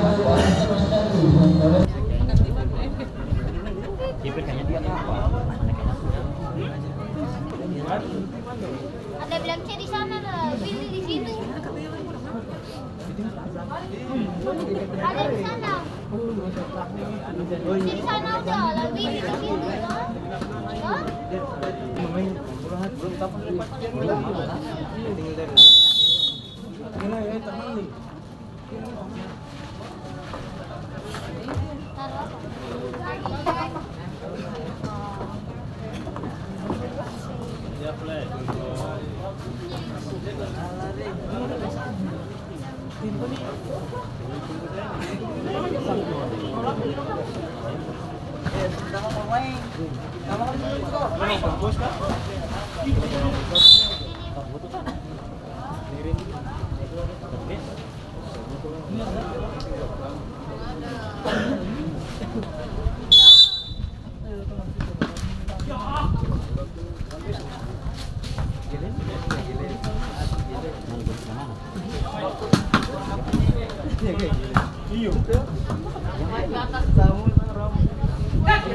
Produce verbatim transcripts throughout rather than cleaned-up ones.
Ada bilang C di sana, ada Willy di situ. Ada di sana. C di sana udah, ada Willy di situ, ya. Ya.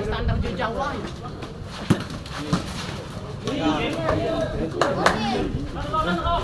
Standar jo jauh lai. Mana?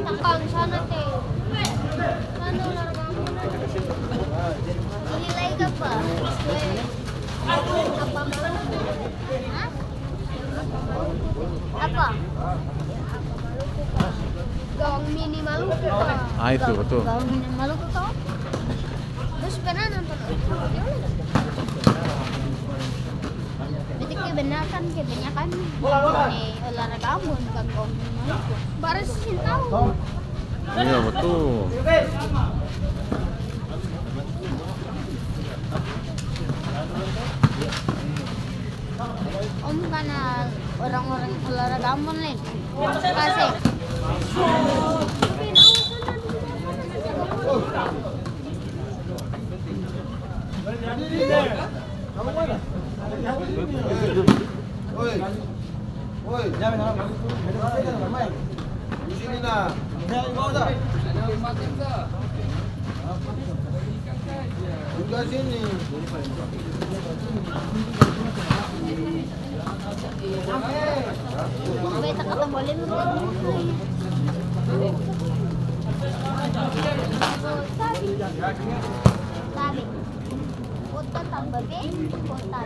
Tampang sana te. Sana ular bambu. Ini lagi apa? Apa malu? Hah? Apa? Gawang mini Maluku, Kak. Ah, itu betul. Gawang mini Maluku, Kak. Terus pernah nonton video? Berarti kebanyakan, kebanyakan di olahraga Ambon, bukan gawang mini Maluku. Baru sih tahu. Iya, betul. Om kana orang-orang olahraga Ambon, le. Kasih. Oi. Oi. Di sini, nah. Udah sini. Tabe. Kota tambah be, kota.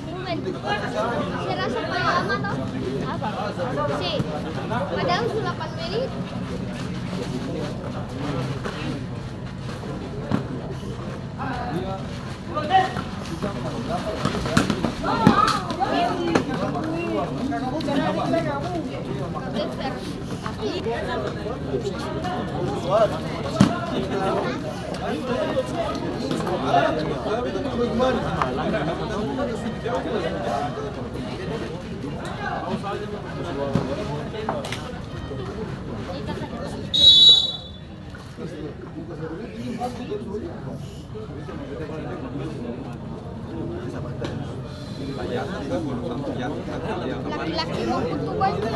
Ruben, se rasa paleng lama to? Apa? Si, padahal su lapan menit. Laki-laki mau kutu banyak.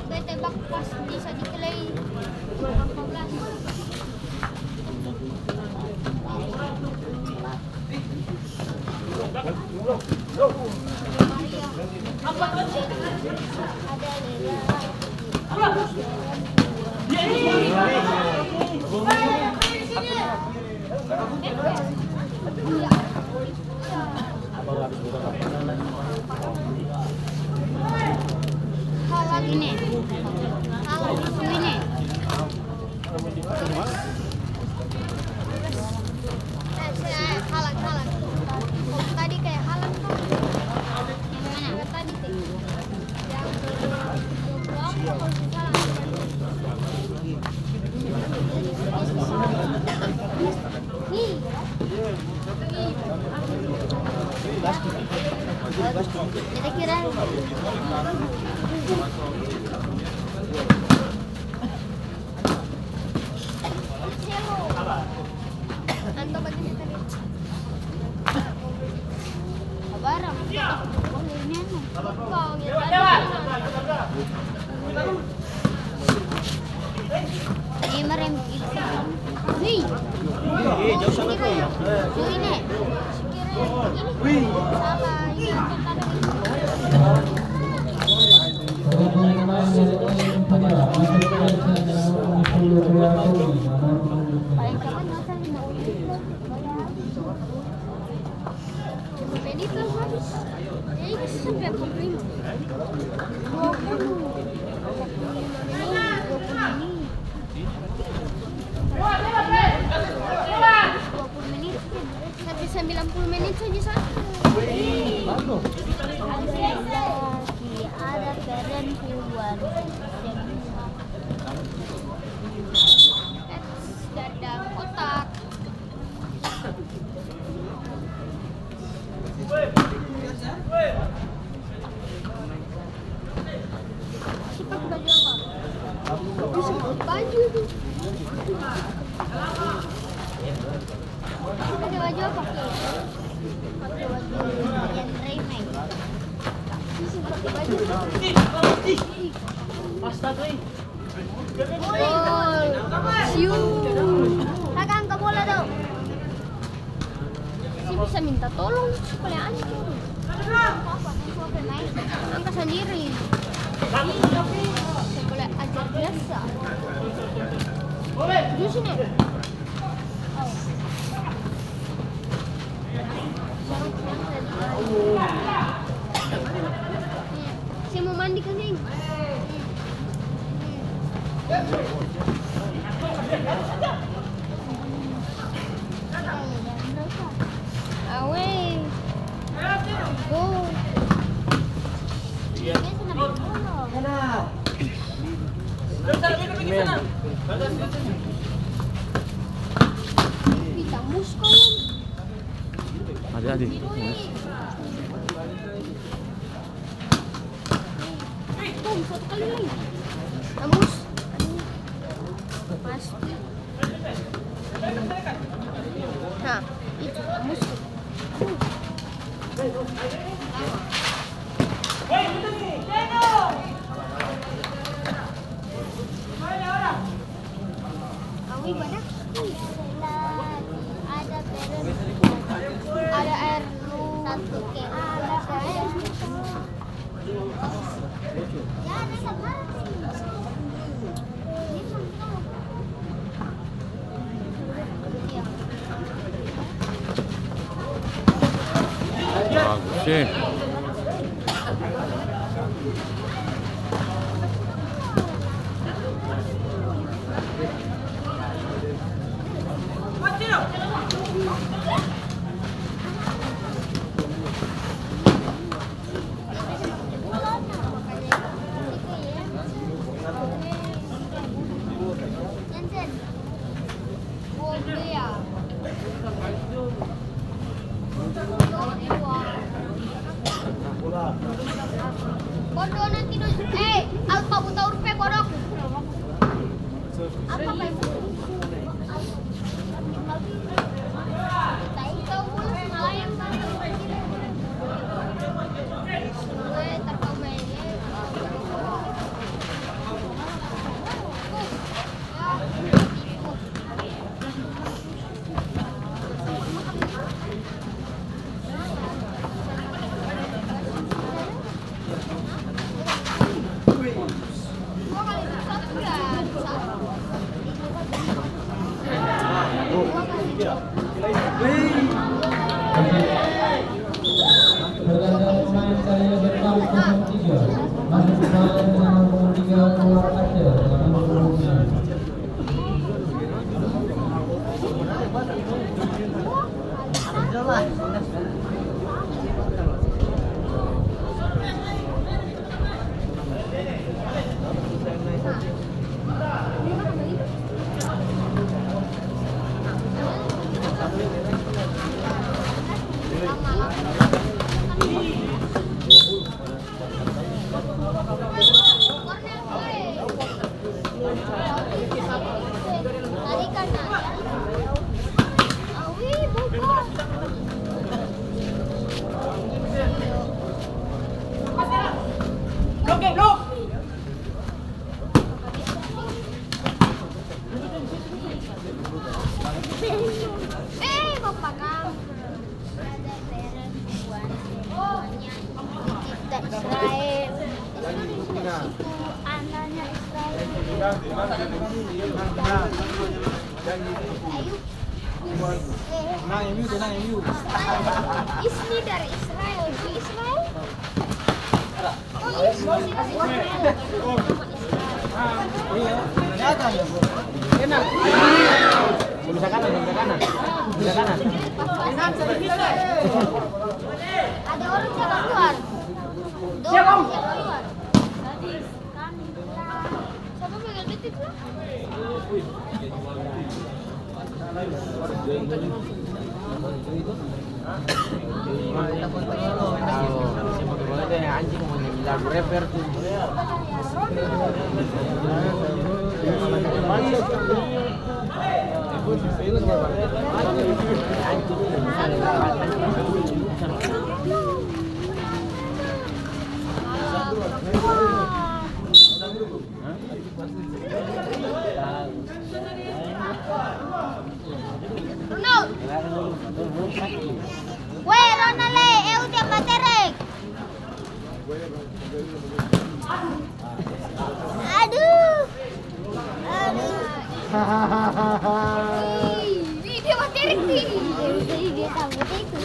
Beta bak pas di sadiki lai, dua puluh empat belas. Ini. Ini. Eh, saya halang, halang. Tadi kayak halang tuh. Yang mana? Yang tadi tuh. Yang dua puluh apa kalau nggak salah. Nih. Beta kira. Anto bagini tadi. Barang. Kau yang tadi. Ini mah rem itu. Wih. Wih, jauh sana tuh. Ini. Wih. Salah, ini. Paling cepat masa lima puluh. Lima menit lah habis. Ya, itu sampai empat puluh lima. Dua puluh. Dua puluh menit. Dua puluh menit. Sampai sembilan puluh menit saja, sa. Ada lagi, ada perempuan semua. Eits, dadang kotak. Baju itu. Pakai baju apa? Pakai baju yang remeng. Pakai baju. Gol. Siu. Kakak angka bola dong. Si bisa minta tolong, si paling ancur. Angka sandiri. Si boleh ajar biasa. Jus ini. Saya mau mandi, Kang Sing. Awe. Go. Dia senang bola. Hati-hati. Bum, satu kali lai. Tembus. Pasti. Nah, itu, tembus. Awi, mana? Ada beres. Ada air. Satu ke. Ada air. Bagus, eh. Bodo nanti do, eh, Alfa buta huruf, eh, bodoh. Pergantian pemain kali ini, nomor tiga. Masuk pemain dengan nomor tiga, keluar kaca, dengan nomor enam. Eh, Bapak Kang. Ada beres buahnya, kita Israel. Itu anaknya Israel. Ayo. Tenang, M U, tenang, M U. Is leader Israel, di Israel. Ada orang jaga keluar. Dua orang jaga keluar. Siapa pegang titik tuh? Ronald. Weh, Ronald, eh, eu tembak terek. Aduh. Aduh. Ih, ih, dia mati, Rik, nih. Ih, dia sambut itu.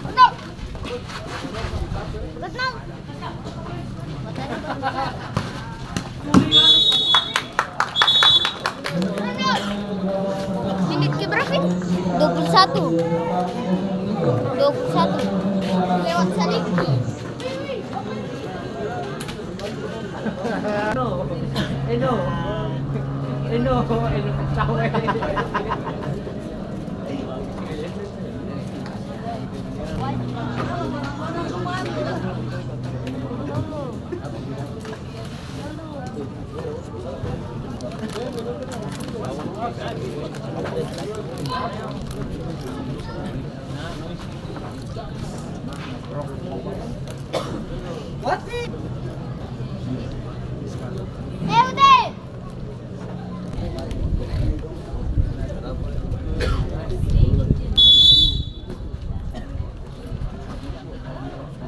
Ronald. Ronald. Menit ke berapa ini? Dua puluh satu. Dua puluh satu. Lewat sadiki. Eno, eno, eno, eno, cawe.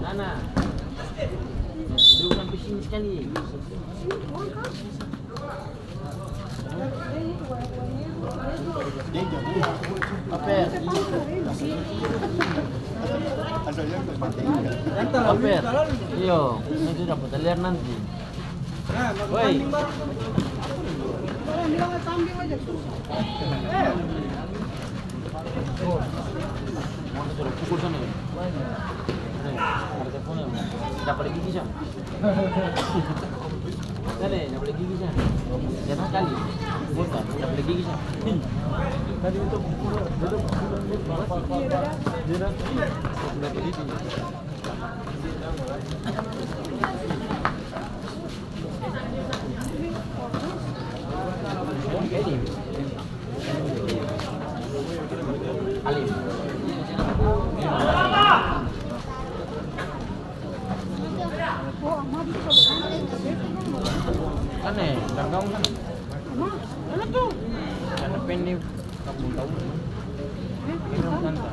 Nana, duduk sampe sini skali. Ape? Ape? Iyo, nanti dapa taliar nanti. Woi. Pukul sana. Ada telepon ya? Dapa lagi bisa. Sana, dapa lagi bisa. Jangan kali. Bota, dapa lagi bisa. Tadi itu, itu, Sana, gargaung sana. Sana pendek. Kampung Taunus. Ini orang Santa.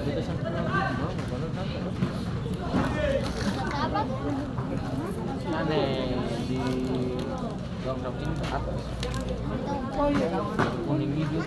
Beta Santa. Sana di gang samping ke atas. Kuning hijau.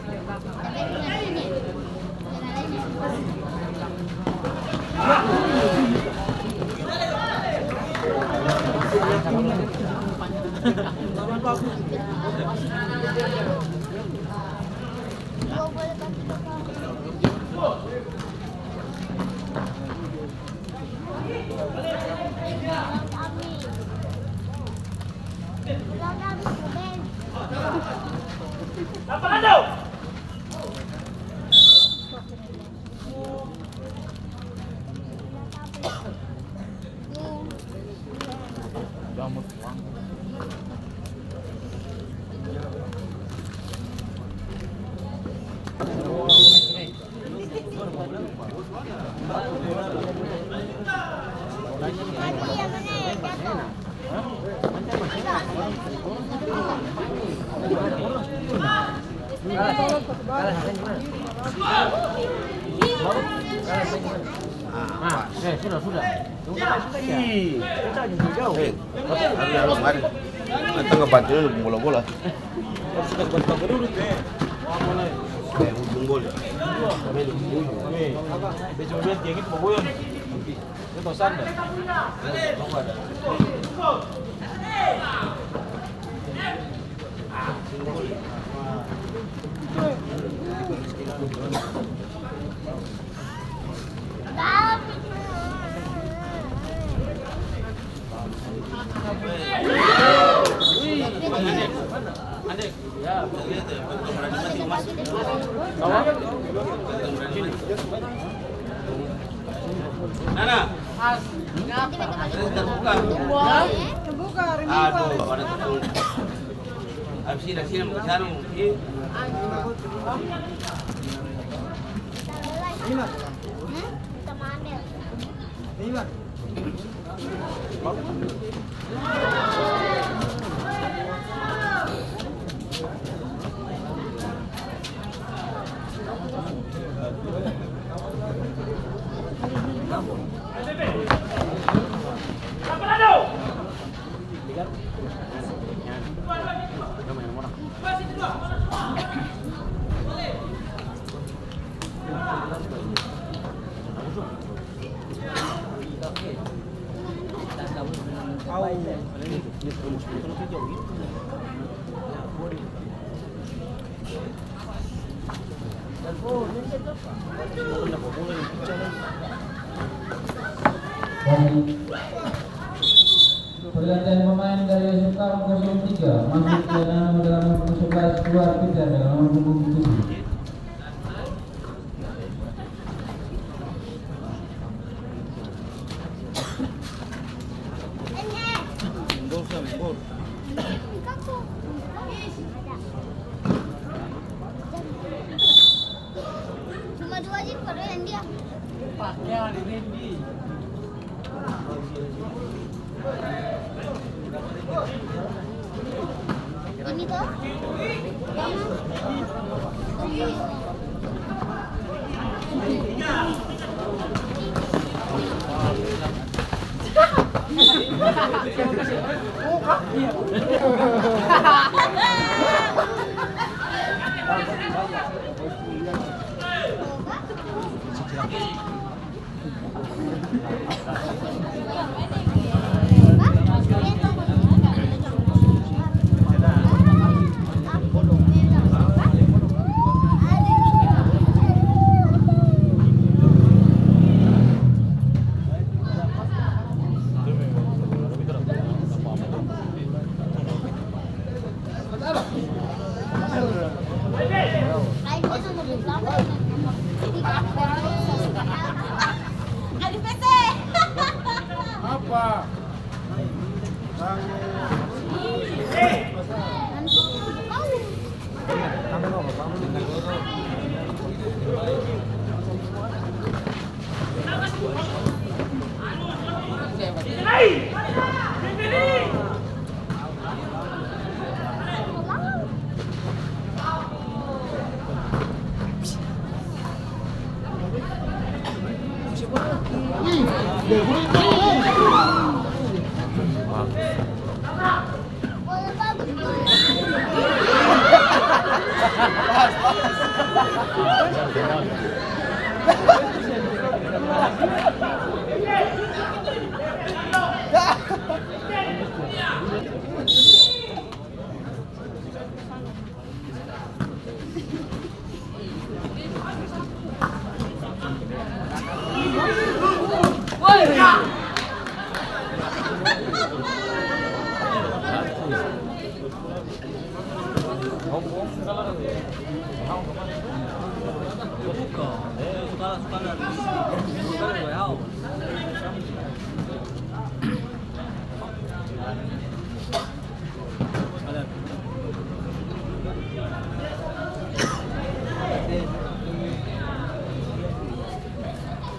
Ah, eh, sudah, sudah. Ih. Eh, harus, harus, mari. Nanti ngebantu dulu bola-bola. Eh, ujung gol ya. Dia cuma bilang kayak gitu, bagoyang. Dia tahu sanda. Nana, terbuka. Aduh, ada tutul. Abis ini, sini, mau ke sana, mau ke sini. Latihan pemain dari S M K kosong tiga, masuk ke dalam drama Pusukas dua Peter dengan nomor punggung tujuh. Cuma dua aja, Pak, yang dia. Pakai hari ini. Ini toh? Apa?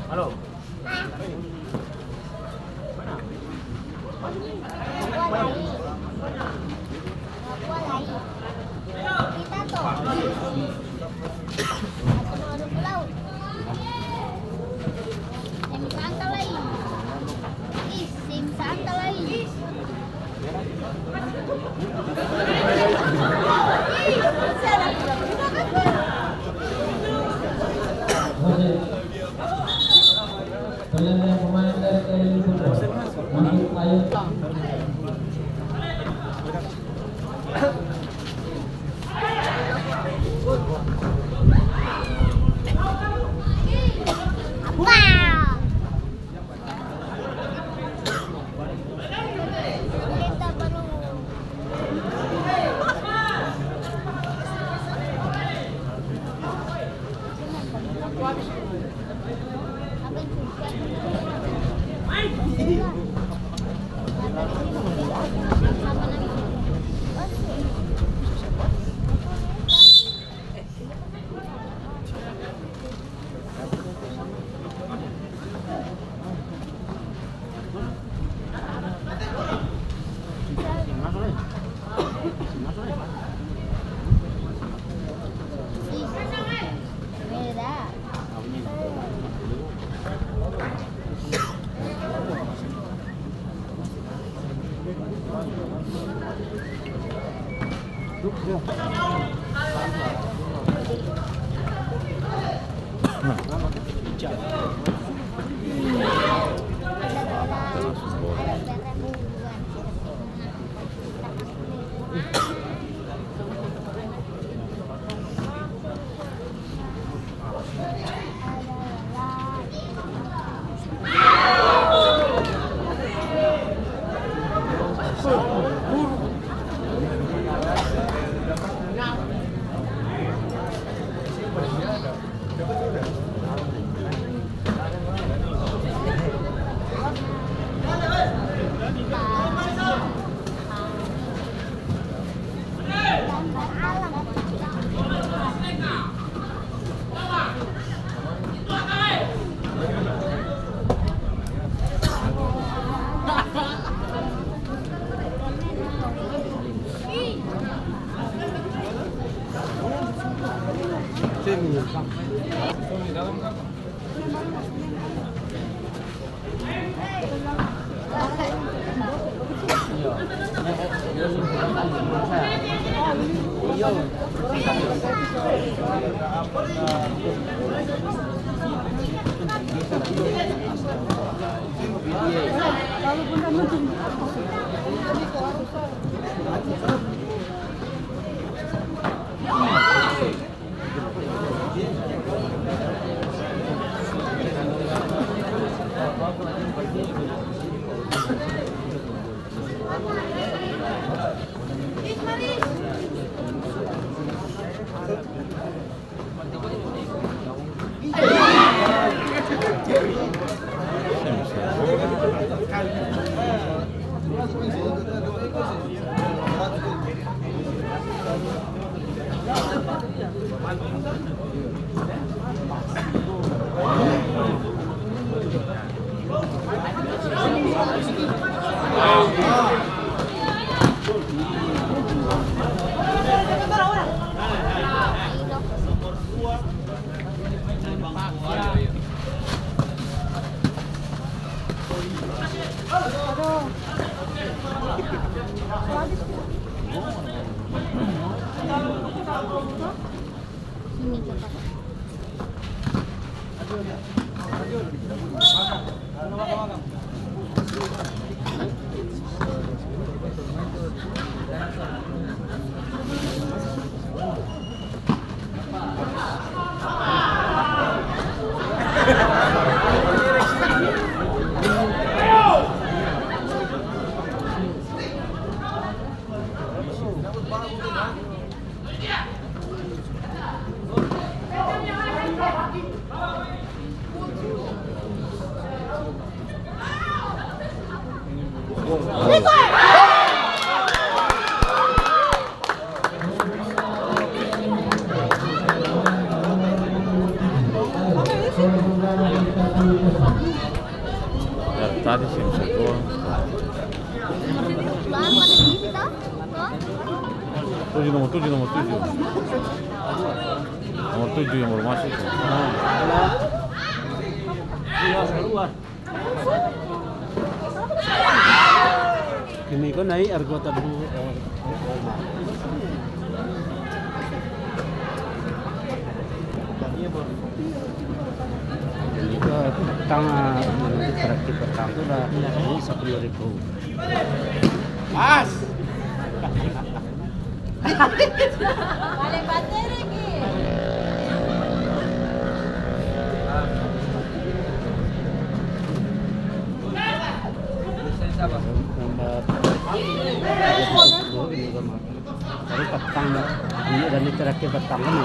Halo. Dari tadi seng bisa gol. Tujuh, nomor tujuh, nomor tujuh. Nomor tujuh yang baru masuk. Ini kan naik argota dulu, eh, ini ke petang, ah, nanti terakhir petang tuh udah sepuluh ribu. Pas. Bale batere ki. Baru petang, ini dari terakhir petang ini.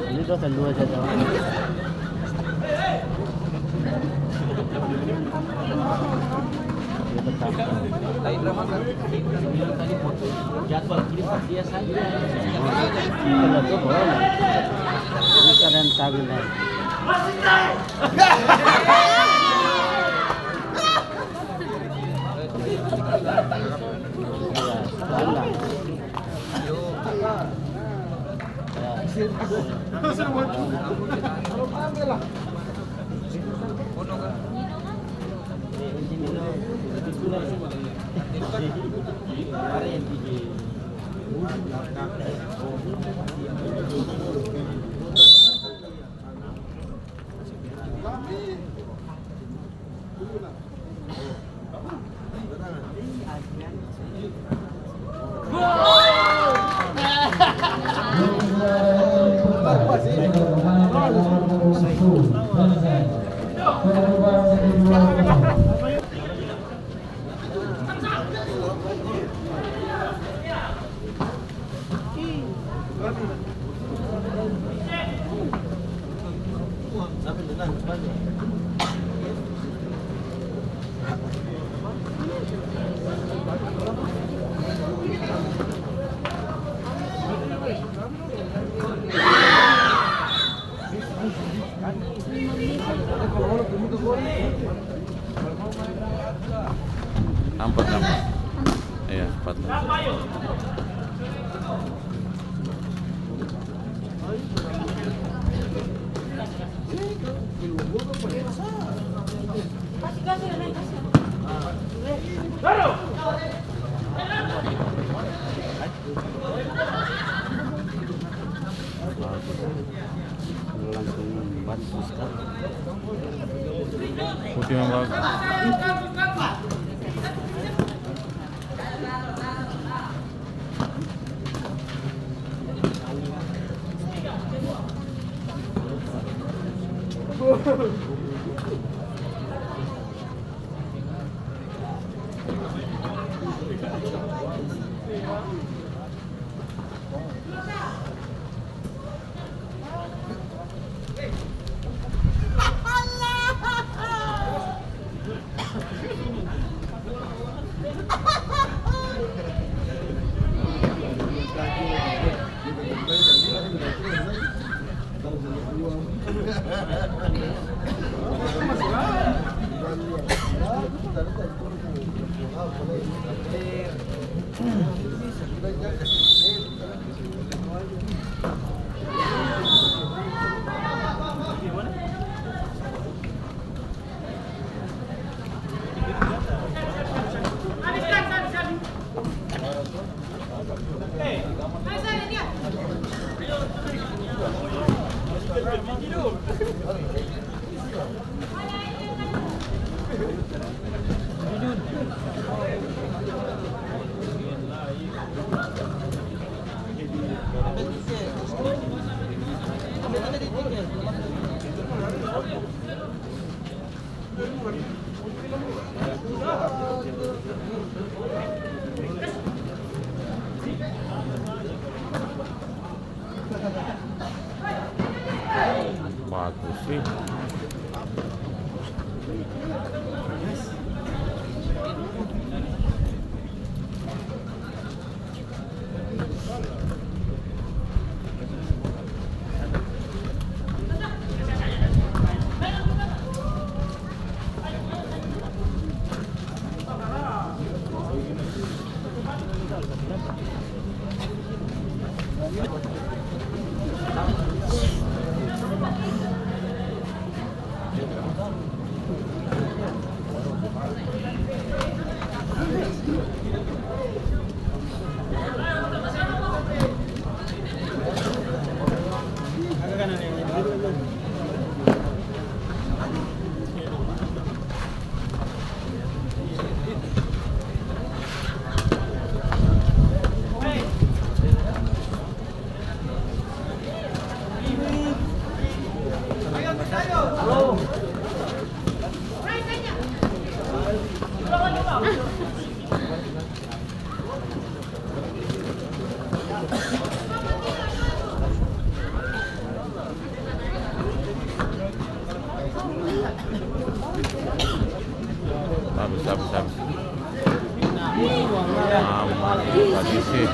Ini tuh dua aja, tuh. Dia petang. Jadwal kirim pas dia saja. Kalau tuh, boleh. Ini keadaan tangan, dah. Nampak, nampak. Iya, patah. Bagus. Langsung bantu skali. Putih memang bagus. Bagus sih. Habis, habis, habis. Mama, tadi sih.